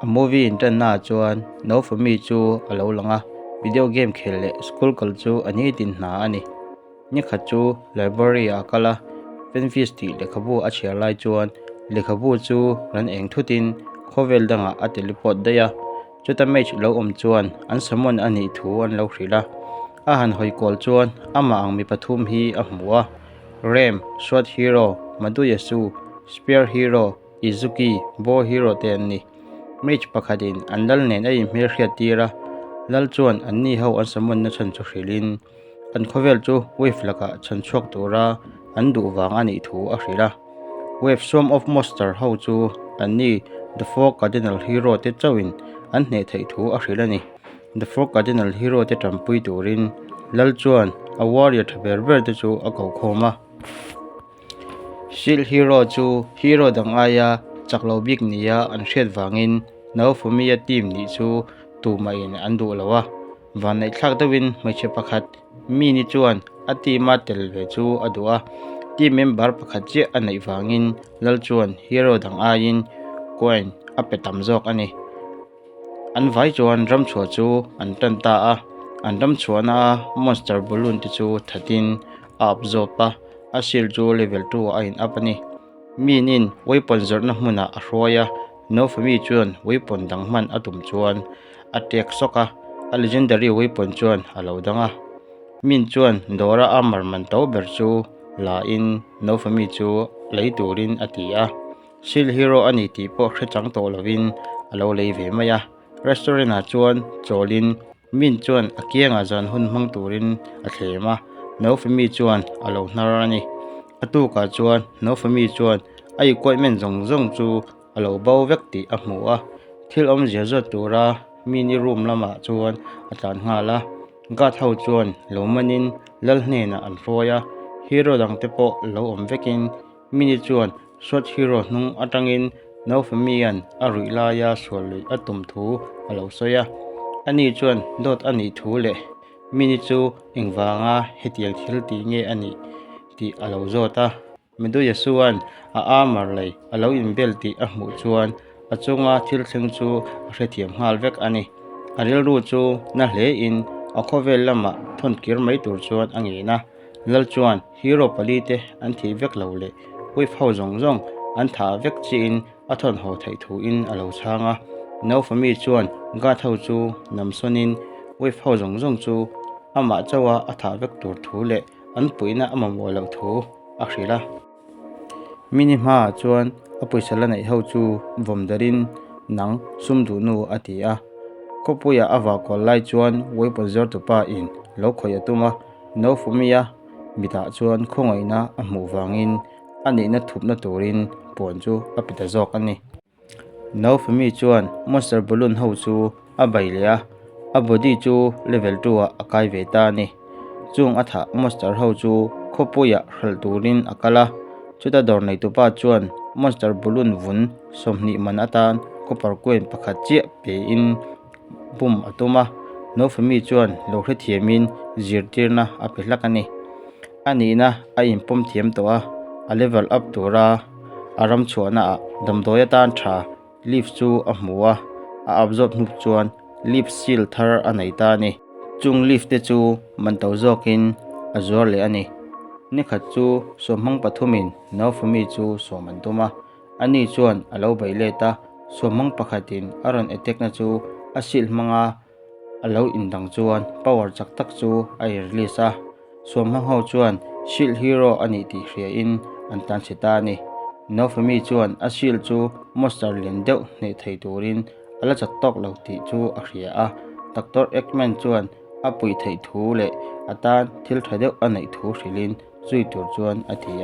A movie inṭannaah chuan Naofumi chu a lo lang a, video game khel leh school kal chu a nitin hna a ni. Nikhat chu library ah a kal a, Fenfish tih lehkhabu a chhiar lai chuan lehkhabu chu ran eng thutin khawvel dangah a teleport daih a, chuta mage lo awm chuan an summon a nih thu an lo hrilh a. A han hawi kual chuan amah ang mi pathum hi a hmu a, Rem, Sword Hero, Maduyasu, Spear Hero, Izuki, Bow Hero te an ni. Mage pakhatin an lal nen a inhmelhriat tir a, lal chuan anni ho an summon na chhan chu hrilhin an khawvel chu wave lakah chhan chhuak tura an duh vang a nih thu a hrilh a. Wave Swarm of Monster ho chu anni The Four Cardinal Hero te chauhin an hneh theih thu a hrilh a ni. The Four Cardinal Hero te tanpui turin lal chuan a warrior tha ber ber te chu a ko khawm a. Shield Hero chu hero dang aia chak lo bik nia an hriat vangin Naofumi-a team nih chu tumahin an duh lo a. Vanneihthlak deuhin hmeichhe pakhat Mini chuan a team-a tel ve chu a duh a. Team member pakhat chiah a neih vangin Lal chuan hero dang aiin coin a pe tam zawk a ni. An vai chuan ramchhuah chu an tan ta a, an ramchhuahna a monster balloon te chu thatin a absorb a, a shield chu level 2 ah a in up a ni. Minin weapon zawrhna hmunah a hruai a, Naofumi chuan weapon dang hman a tum chuan a tek sawk a, a legendary weapon chuan a lo dang a. Min chuan dawra armor man to ber chu la in Naofumi chu lei turin a ti a. Shield Hero a ni tih pawh hre chang tawh lovin a lo lei ve mai a. Restaurant ah chuan chawlin Min chuan a kiangah zan hun hmang turin a thlem a, Naofumi chuan a lo hnar a ni. A tukah chuan Naofumi chuan a equipment zawng zawng chu a lo bo vek tih a hmu a, thil awmzia zawt tura Min-i room lamah chuan a tlan nghal a. Guard ho chuan lo manin lal hnenah an hruai a, hero dangte pawh lo awm vekin Mini chuan Sword Hero hnung atangin Naofumi-a'n a ruih laia sual luih a tum thu a lo sawi a. Ani chuan dawt a nih thu leh Mini chu engvanga hetiang thil tih nge a nih tih a lo zawt a. Meduyasu-a'n a armor lei a lo inbel tih a hmuh chuan a chunga thil thleng chu a hrethiam nghal vek a ni. A rilru chu na hlein a khawvel lamah thawn kir mai tur chuan a ngen a. Lal chuan hero pali te an thih vek lo leh wave ho zawng zawng an thah vek chiin a thawn haw theih thuin a lo chhang a. Naufami chuan guard ho chu namsawnin wave ho zawng zawng chu amah chauha a thah vek tur thu leh an puihna a mamawh loh thu a hrilh a. Mini hmaah chuan a pawisa la neih ho chu vawm darin nang sum duh nu a ti a. Khawpuiah a vah kual lai chuan weapon zuartupa in lo khawih a tum a. Naufumia mitah chuan khawngaihna a hmuh vangin a nihna thupna turin puan chu a pe ta zawk a ni. Naufumi chuan monster balloon ho chu a bei leh a, a body chu level 2 ah a kai ve ta a ni. Chung a thah monster ho chu khawpuiah hralh turin a kal a, chuta dawr neitupa chuan monster balloon vun 20 man atan copper coin pakhat chiah pein bum a tum a, Naufami chuan lo hrethiamin zirtirna a pe hlak a ni. A nihna a inpawm thiam tawh a, a level up tura a ram chhuahnaah damdawi atan tha leaf chu a hmu a, a absorb hnup chuan leaf seal thar a nei ta a ni. Chung leaf te chu man to zawkin a zuar leh a ni. Nikhat chu sawmhmang pathumin Naufami chu sawm an tum a. Ani chuan a lo bei let a, suamhmang pakhatin a rawn attack na chu a shield hmanga a lo indang chuan power chak tak chu a in release a. Suamhmang ho chuan shield hero a nih tih hria in an tlan chhe ta a ni. Naofemi chuan a shield chu monster lian deuh hneh thei turin a la chak tawk lo tih chu a hria a. Doctor Eggman chuan a puih theih thu leh a tan thil tha deuh a neih thu hrilhin zui tur chuan a ti a.